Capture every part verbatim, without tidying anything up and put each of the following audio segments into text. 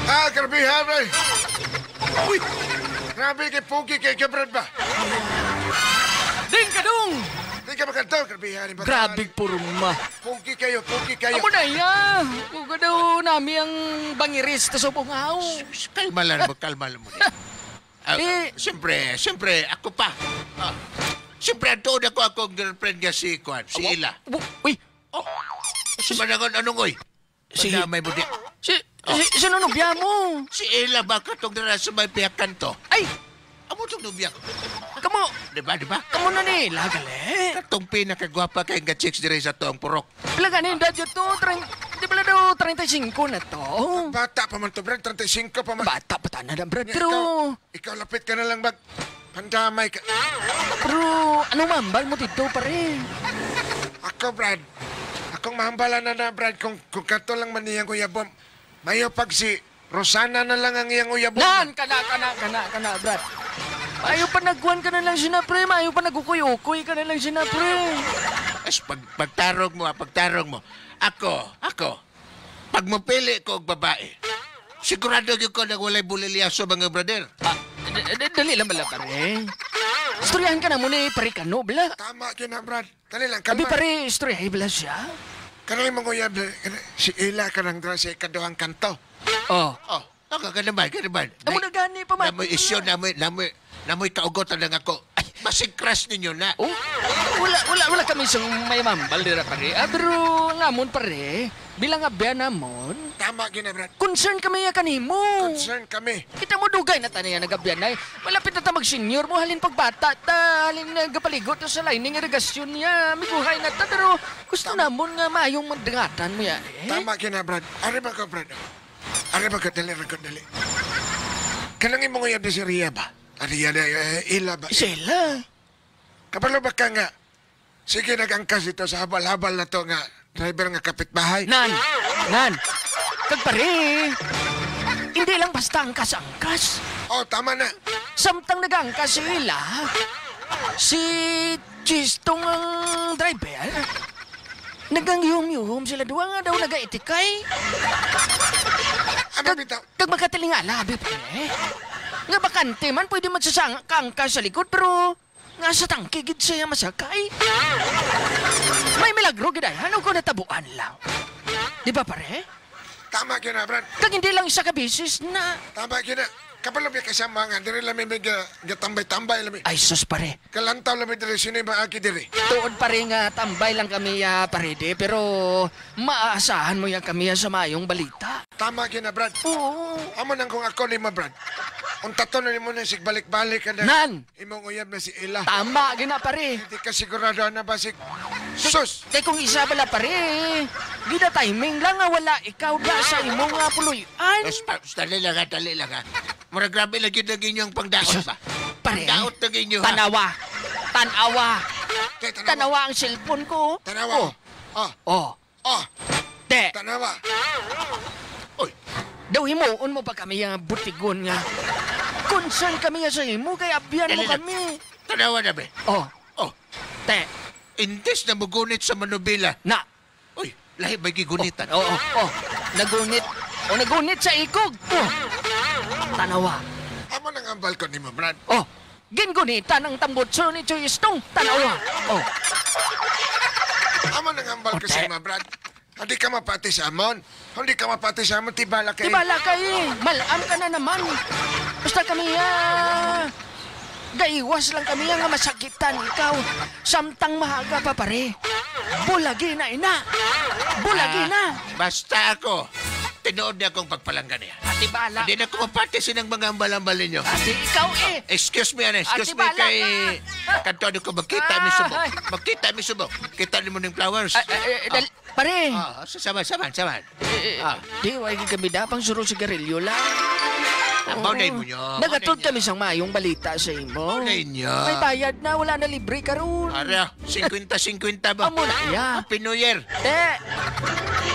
Ah, grabe, ha, pre. Uy! Grabe kay pogi kay ka, Brad, ba? Ding ka, dong! Di ka makadto, grabe, ha, ni Brad. Grabe porma. Pogi kayo, pogi kayo. Amo na iya. Kuga daw nami ang bangirista sa bungaw. Kalma lang mo, kalma lang mo. Ah, Eh. siyempre, siyempre, ako pa. Ah, siyempre, ang tuod ako, akong girlfriend nga si Kwan, si Amo? Ila. Bu-, uy! Oh, si Manangon, anong, oy? Si Pagdamay mo di. Si, Oh. si, sino nubya mo? Si Ila ba katong dira sa may piyakan to? Ay! Amo tong nubya ko. Kamo, Di ba, di ba? Kamo na ni Ila, gali? Katong pinakagwapa kay nga chicks diri sa tong purok. Pila gani, edad yun to? Tren-, di pala daw treinta y cinco na to? Bata pa man to, Brad. Treinta y cinco pa man. Bata pa tanan, Brad. Nya, Pero ikaw, ikaw, lapit ka na lang mag-, pandamay ka. Pero ano mambal mo dito, pare? Ako, Brad. Akong mahambalan na na, Brad, kung, kung kato lang man niyang uyabon. Mayo pag si Rosana na lang ang iyang uyabon. Nan! Kana, kana, kana, kana, Brad. Mayo pa nagkuhan ka na lang sina, pre. Mayo pa nagukoy-ukoy ka na lang sina, pre. As pag, pagtarong mo, ah, pagtarong mo. Ako, ako. Pag mapili ko og babae, sigurado gyud ko nang walay bulilyaso, mga brother. Ah, d-, d-, dali lang bala, pare. Istoryahan ka na muna, eh, pare, kano, bala. Tama gyud na, Brad. Dali lang, Abi, kalma. Pare, istoryahi bala siya. Kanay mong uyab, eh, si Ila ka nang dra sa ikaduhang kanto. Oh. Oh, okay, ka naman, ka naman. Amo na gani, pa man. Namoy isyu, namoy, namoy, namoy kaugot ang ako. Ay, basig crush ninyo na. Oh, wala, wala, wala kami sa may mambal dira, pare. Ah, pero ngamon, pare, bilang abyan namon, Tama gyud na, Brad. Concern kami ya kanimo. Concern kami. Kita mo, dugay na ta niya nagabyan, ay. Malapit na ta mag-senior mo, halin pagbata ta, halin nagapaligo ta sa lining irigasyon niya. Miguhay na ta, pero gusto Tama. namon nga maayong madangatan mo ya, eh. Tama gyud na, Brad. Ari ba ka, Brad? Ari ba ka, dali, ra ka, dali. Kanang imong uyab ni si Ria ba? Ari yan, eh, Ila ba? Sila. Kabalo ba ka nga? Sige, nag-angkas ito sa habal-habal na to nga driver nga kapitbahay. Nan! Nan! Kag pare, hindi lang basta angkas-angkas. Oh, tama na. Samtang nag-angkas sila, si Chistong ang driver. Nagangyuhom-yuhom sila duha nga daw nagaitikay. Ano Kag, bitaw? kag magkatilingala, abi, pare. Nga bakante man, pwede magsasanga ka angkas sa likod, pero nga sa tangke gid siya masakay. May milagro gid ay, ano ko natabuan lang. Di ba, pare? Tama gyud na, Brad. Kag hindi lang isa ka beses na. Tama gyud na. Kabalo biya ka sa mga diri lang may, may ga-, gatambay-tambay lang may. Ay, sus, pare. Kalantaw lang may diri, sino yung mga aki diri? Tuod, pare, nga tambay lang kami, ah, pare, di, pero maaasahan mo yan kami, ah, sa mayong balita. Tama gyud na, Brad. Oo. Amo nang kung ako nimo, Brad. Untaton na nimo na sigbalik-balik ka na. Nan! Imong uyab na si Ila. Tama gyud na, pare. Di ka sigurado na ba si Sus! Kay kung isa bala, pare, gina-timing lang nga wala ikaw da sa imong, ah, puloy-an. Basta, basta, dali lang, ha, dali lang, ha. Murag grabe lang yun ang inyong pangdaot ba? Pare, Pangdaot na ninyo, ha? Tanawa. Tanawa. Kay tanawa. Tanawa ang cellphone ko. Tanawa. Oh. Oh. Oh. Oh. Te. Tanawa. Oy. Daw himuon mo pa kami nga butigon nga. Concern kami nga sa imo kay abyan mo Dali na. kami. Tanawa na, be. Oh. Oh. Te. Indes na mugunit sa manubila. Na. Uy, lahi ba gigunitan? Oh, oh, oh. Nagunit. Oh, nagunit sa ikog. Oh. Tanawa. Amo nang ambal ko nimo, Brad. Oh. Gingunitan ang tambutso ni Choy Estong. Tanawa. Oh. Amo nang ambal ko Ote. sa imo, Brad. Hindi ka mapati sa amon. Hindi ka mapati sa amon. Tibala kay. Tibala kay. Malam ka na naman. Basta kami, ah, gaiwas lang kami nga masakitan ikaw. Samtang mahaga pa, pare. Bulagi na, ina. Bulagi Ah, na. Basta ako. Tinuod na akong pagpalangga niya. Ati bala. Hindi na ko mapati silang mga ambal-ambal ninyo. Ati ikaw eh. Excuse me, ano, excuse Ati me bala kay ka. Kadto ano ko, magkita mi subok. Ay. Magkita mi subok. Kita nimo ning flowers. Ay, ay, ay, Ah. dal- Pare. Ah, sa-, saman, saman, saman. Eh, eh, Ah. di, wa gyud kami da pang suro sigarilyo lang. Ah, mao na Oo. mo nyo, mao Nagatod na kami nyo. sang maayong balita sa imo. Mao na nyo. May bayad na, wala na libre karon. Ara, singkwenta singkwenta ba? Amo na, ya. Happy New Year. Eh.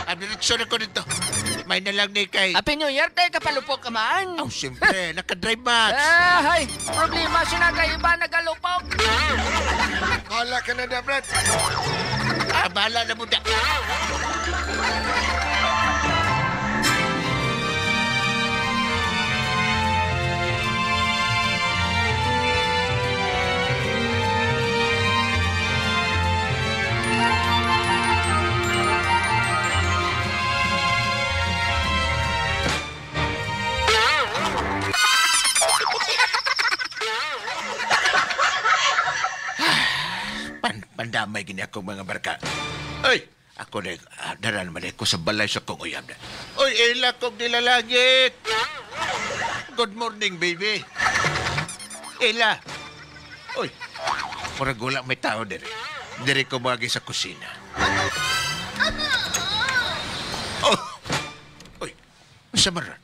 Ah, direksyon ako dito. May na lang ni kay Happy New Year, te, kapalupok ka man. Oh, siyempre, nakadrive, Max. Ah, hay. Problema sila kay iba nagalupok. Wala ka na, Daprat. Ah, bahala na mo da. Pan-, pandamay gini akong mga barka. Ay, ako na, ah, dara naman ako sa balay sa kong uyab na. Oy, Ila kong nilalangit! Good morning, baby. Ila! Oy, murag wala may tao diri. Diri ko moagi sa kusina. Oh! Oy, unsa man ron?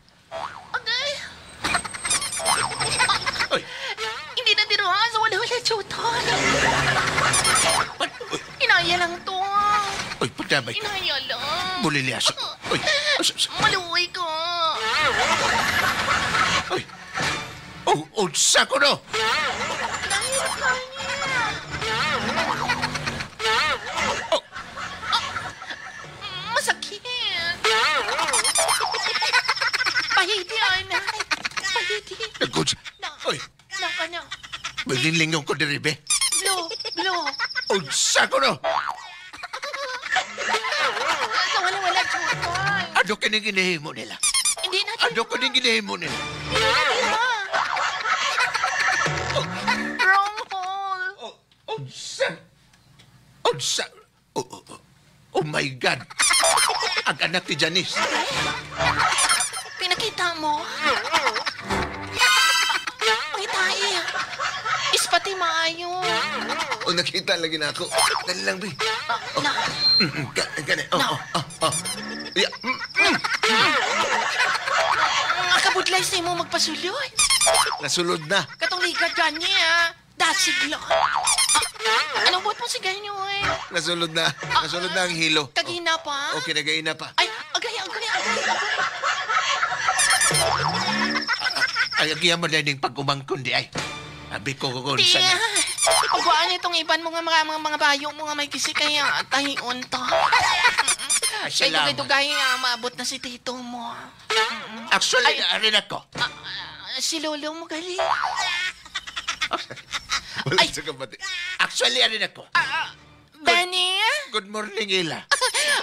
Agay! Oy! Hindi na diruha sa wala-wala, Chutoy. Oy! Inaya lang to. Oy, pagdamay ka. Inaya lang. Bulilyaso. Oy! As-, as-, Maluoy ka. Oy! Oh, unsa ko no? Inaya ka niya. Oh! Masakit. Pahidi, anay. Pahidi. Nagkons-, Na, oy, na ka na. May linlingon ko diri, be. Blow, blow. Unsa ko, no? Nawala-wala, Chutoy. Ano kining ginahimo nila? Hindi na Ano kining ginahimo nila? Hindi na nila. Wrong hole. Oh, unsa? Unsa? Oh, oh, oh. Oh my God! Ang anak ni Janice. Pinakita mo? Pangitai. Ispati maayo. Oh, nakita lagi na ako. Dali lang, be. Ah, na. Mm, mm, ka-, gani. Oh, Na. Oh, oh, oh. Yeah. Mm, mm. Ang kabudlay sa imo magpasulod. Nasulod na. Katong ligad gani, ah. Dasig lang. Ah, anong buot mo si Ganyo, eh? Nasulod na. Ah, Nasulod na ang hilo. Kagina pa? Oh, kinagaina pa. Ay, agay, agay, agay, agay. Ay, ang iya man dining pag-umangkon di ay. Abi ko, kung Di, saan. ah. Pagkuhaan itong iban mo nga mga, mga, mga bayo mo nga may kisi kaya tahion to. Ah, Kay salamat. dugay-dugay, ah, maabot na si tito mo. Actually, Ay. ari na ko. Ah, ah, si lolo mo gali. Wala Ay. sa kabati. Actually, ari na ko. Ah, ah, Benny? Good morning, Ila.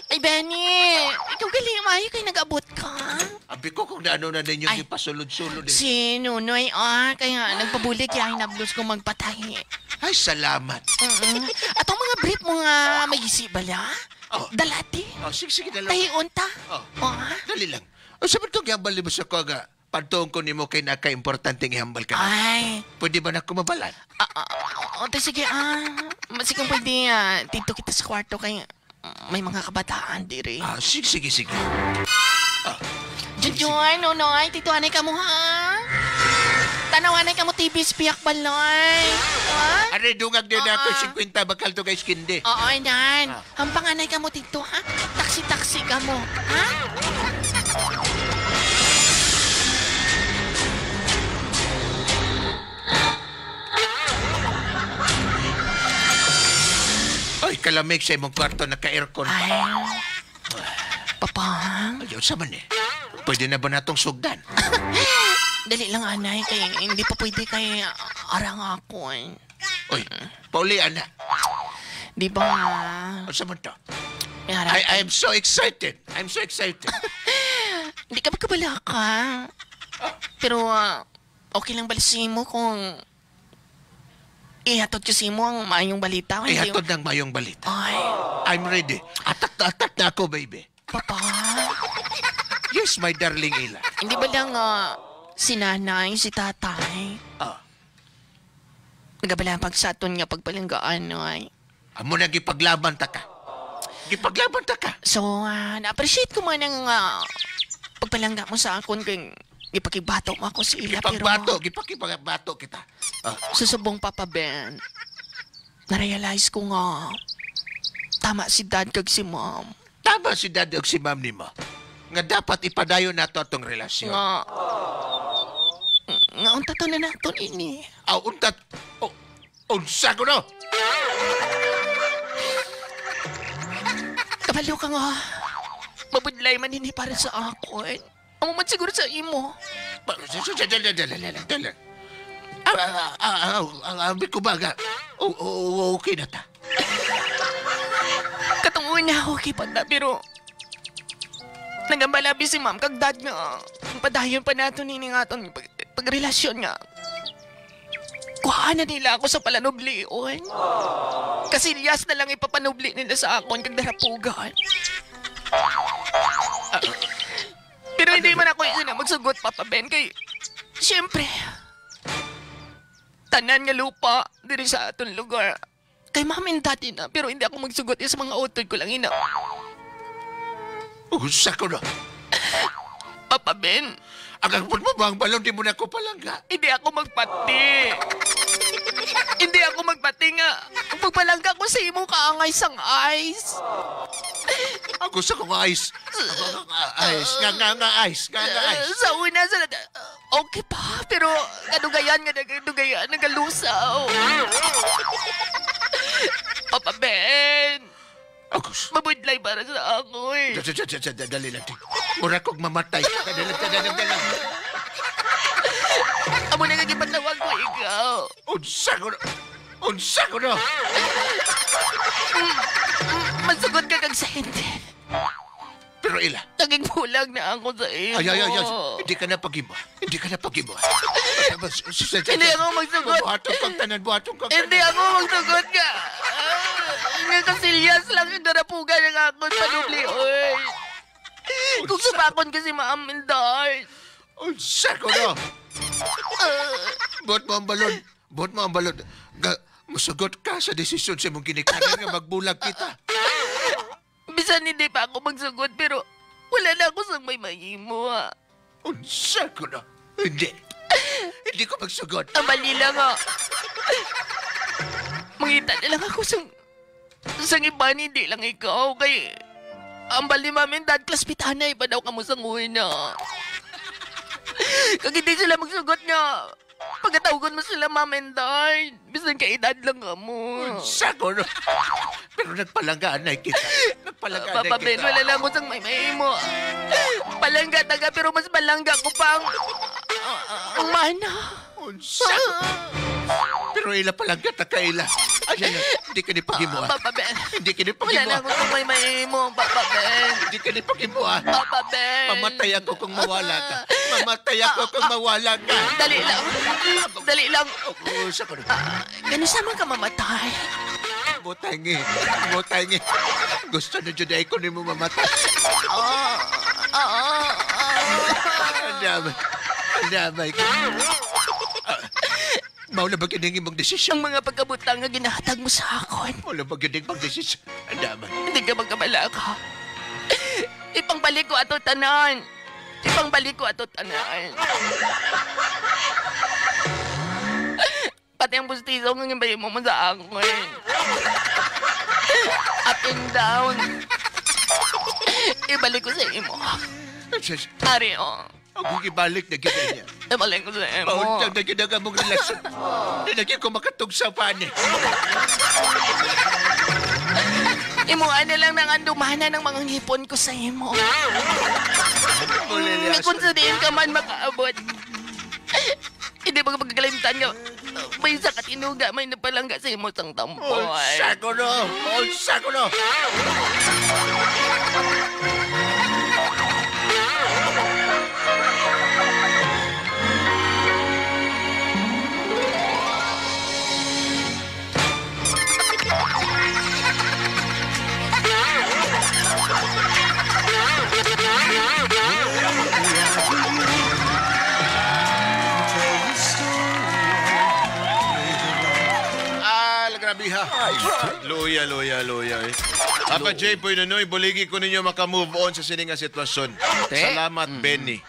Ay, Benny, ikaw gali, maayo kay nag-abot ka. Abi ko kung naano na ninyo Ay. gipasulod-sulod eh. Si Nunoy, ah, kaya nagpabulig, kaya hinablos kong magpatahi. Ay, salamat. Mm-mm. Atong mga brief mo nga may isi bala? Oh. Dalati? Oh, sige, sige, dalawa. Tahion ta? Oh. Oh, ah? Dali lang. O, sabi ko, giyambal mo sa ko nga, padtuon ko nimo kay naka-importante nga ihambal ka na. Ay. Pwede ba na ako mabalan? Ah, ah, ah, te, sige, ah. Mas kung pwede, ah, dito kita sa kwarto kay, ah, may mga kabataan diri. Ah, sige, sige, sige. Ah, sige, sige. Junjun, Nonoy, tito, anay ka mo, ha? Tanaw, anay ka mo, T V, spiyak, baloy. Ha? Are, dungag din Ah, ako, ah. singkwenta bakal to, guys, kindi. Oo, nan. Ah. Hampanganay kamo dito, ha? Taksi-taksi kamo, ha? Ay, kalamig sa imong kwarto, naka-aircon pa. Ay. Papang. Ayaw sa man eh. Pwede na ba natong sugdan? Dali lang, anay, kay hindi pa pwede kay arang ako eh. Oy, paulian na. Di ba? Unsa man to? May harap I, ka. I'm so excited. I'm so excited. Di ka magkabalaka. Pero, ah, okay lang ba sa imo kung ihatod ko sa imo ang maayong balita? Hindi. Ihatod ang maayong balita. Ay. I'm ready. Atak na atak na ako, baby. Papa? Yes, my darling Ila. Hindi ba lang, ah, si nanay, si tatay? Ah. Nagabalapag sa aton nga pagpalanggaan, ay? Amo na, gipaglaban ta ka. Gipaglaban ta ka. So, ah, na-appreciate ko man ang, ah, pagpalangga mo sa akon kay gipakigbato mo ako sa ila, pero Gipagbato, gipakigbato kita. Ah. Sa subong, Papa Ben, na-realize ko nga tama si Dad kag si Mom. Tama si Dad kag si Mom nimo nga dapat ipadayon nato atong relasyon. Nga, nga unta to na naton ini. Aw, untat, oh, unsa ko no? Kabalo ka nga mabudlay man ini para sa akon. Amo man siguro sa imo. Ba, sa, sa, sa, dali, dali, dali, dali. Ah, ah, ah, ah, ah, ah, abi ko ba nga? O, o, o, okay na ta. Katong una, okay pa ta, pero nagambalabi si Mom kag Dad nga padayon pa nato ning aton pag-, pagrelasyon nga kuhaan na nila ako sa palanublion. Kasilyas na lang ipapanubli nila sa akon kag darapugan. Pero hindi man ako ina magsugot, Papa Ben, kay, siyempre, tanan nga lupa diri sa aton lugar kay Mom and Dad na, pero hindi ako magsugot sa mga utod ko lang ina. Unsa ko na? Papa Ben, Ang agpon mo ba ang balon, di mo na ko palangga? Hindi ako magpati. Hindi ako magpati nga ang pagpalangga ko sa imo kaangay sang ice. Ako sa kong ice. Ako nga ice. Nga, nga, nga ice. Nga, nga ice. Sa una, sa, okay pa, pero kadugayan nga nagadugayan, nagalusaw. Papa Ben, Agus. Mabudlay para sa ako, eh. Da-, da-, da-, da-, da-, dali lang, Ting. Mura kog mamatay. Dali lang, dali lang, dali lang. Amo na nga gipatawag ko ikaw. Unsa ko na? Unsa ko na? Mm, mm, magsugot ka kag sa hindi. Pero ila. Naging bulag na ako sa imo. Ay, ay, ay, ay. Hindi ka na pag-iba. Hindi ka na pag-iba. Hindi ako magsugot. Buhaton kang tanan, buhaton kang tanan. Hindi ako magsugot nga. Ah, nga kasilyas lang ang narapugan ng akon panubli, oy. Kung supakon ka si Ma'am Inday. Unsa ko no? Ah. Buhat mo ang balon. Buhat mo ang balon. Ga, musugot ka sa desisyon sa imong ginikanan nga magbulag kita. Bisan hindi pa ako magsugot, pero wala na ako sang may mahimo, ha. Unsa ko na? Hindi. Hindi ko magsugot. Ang bali lang, ha. Mangita na lang ako sang, sang iban, hindi lang ikaw. Kay, ang bali, Ma'am and Dad, klaspitanay pa daw kamo sang una. Kag hindi sila magsugot nga pagkatawgon mo sila, Ma'am and Dad. Bisan ka edad lang kamo. Unsa ko, no? Pero nagpalangga anay kita. Nagpalangga anay Papa Ben, kita. Wala lang mo sang may mahimo. Palangga taga, pero mas palangga ko pa ang, ang mana. Unsa ko? Pero ila palangga ta ka ila. Ay, ay, ay, hindi ka ni pag-imo, ah. Papa Ben. Hindi ka ni pag-imo, ah. Wala lang mo sang may mahimo, Papa Ben. Hindi ka ni pag-imo, ah. Papa Ben. Mamatay ako kung mawala ka. Mamatay ako kung mawala ka. Dali lang. Dali lang. Oh, oh, sa ko na. Ah, gani sa man ka mamatay? Butangi. Butangi. Gusto na jud ay ko nimo mamatay. Ah, ah, ah, ah. Andamay. Andamay ka. Ah, mao na ba gid ang imong desisyon? Ang mga pagkabutang nga ginahatag mo sa akon. Mao na ba gid ang imong desisyon? Andamay. Hindi ka magkabalaka. Ipangbalik ko ato tanan. Ipangbalik ko ato tanan. Pati ang pustiso nga ginbayi mo mo sa akon. Up and down. Ibalik ko sa imo. Sus. Ari, oh. Ako gibalik na gid niya. Ibalik ko sa imo. Pauntag na gid ang among relasyon. Di na gid ko makatugsa pa ni. Imo, ano lang nang andumana ng mga ngipon ko sa imo. Muli niya, Nga kung sa diin ka man makaabot. Hindi mo magkakalimtan nga may isa ka tinuga, may napalangga sa imo sang tamboy. Unsa ko no? Unsa ko no? Luya, luya, luya, eh. Papa J, Boy Nonoy, buligi ko ninyo maka-move on sa sini nga sitwasyon. Te? Salamat, Benny.